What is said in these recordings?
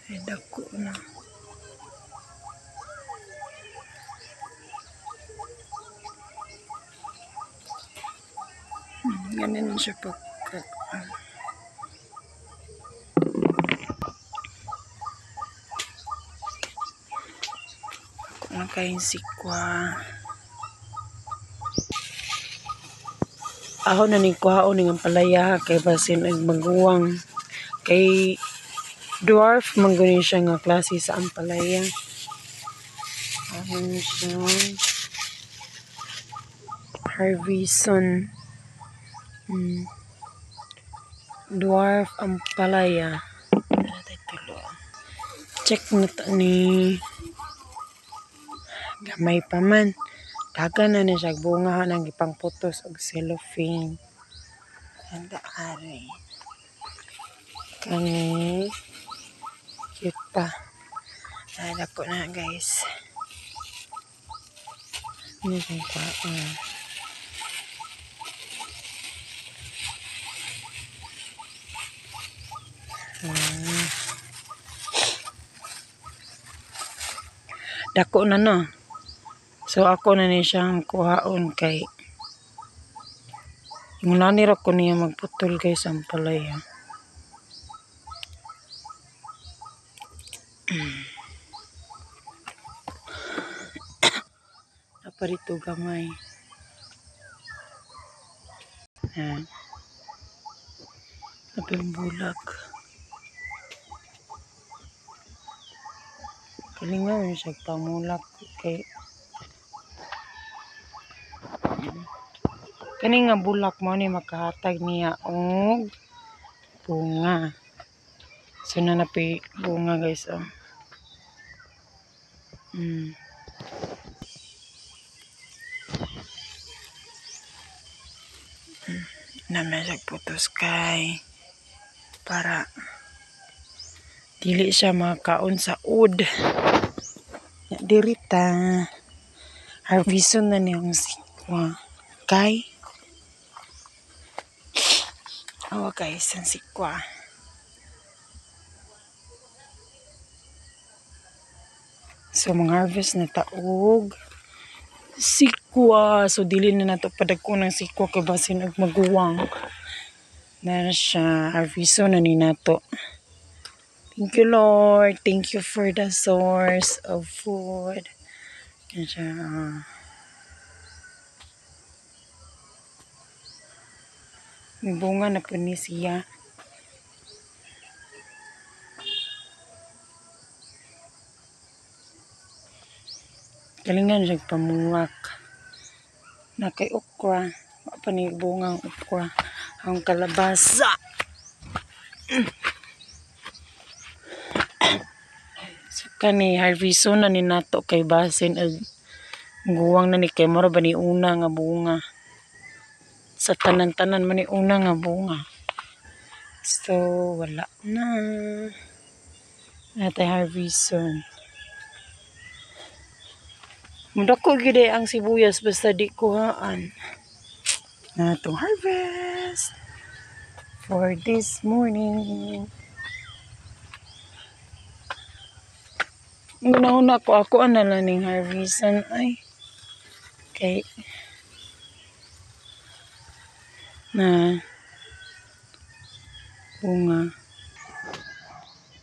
Ay, dako na. Ganun siya pagka ako na kayong sikwa. Ako na ning kuhaon ning ampalaya kay basin og maguwang kay dwarf man gud siya nga klase sa ampalaya. Ano siya? Harvison. Dwarf ampalaya. Check na ta ni. Gamay pa man. Dagan na ni siya bunga nang gipangputos og cellophane. Anda ari. Kani cute pa. Dako na guys. Ano siyang kuhaan? Dako na no. So ako na ni siyang kuhaon kay yung nani ra ko niya magputol guys ang palaya. Aparito gamay. Yan. Naping bulak. Kalingaw yun siya pamulak kay kani nga bulak mo ni makahatag niya og bunga. So na napi bunga guys oh. Naman siya putos kay para dili siya makaon sa ud. Dirita harveston na niyang sikwa kay awa guys ang sikwa. So mga harvest na taog sikwa. So dili na nato padagko ng sikwa kay basin og maguwang. Na siya harveston na ni nato. Thank you Lord. Thank you for the source of food. Yan siya. May bunga na po ni siya. Kalingan siya pamuwak. Na kay okra. Wa pa ni bunga ang okra. Ang kalabasa. So kani harveston na ni nato kay basin og guwang na ni kay mura ba ni una nga bunga. Sa tanan-tanan man ni una nga bunga. So wala na. Natay harveston. Mudako gyud ang sibuyas basta di kuhaan. Natong harvest for this morning. Una-una ko ako ana lang ning harvestan ay kay na bunga.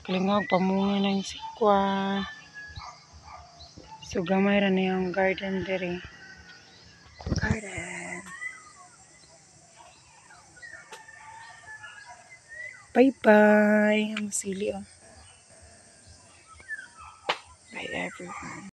Kalingaw pamunga ng sikwa. So gamay ra na yung garden diri. Garden. Bye-bye. Ang sili oh. Bye everyone.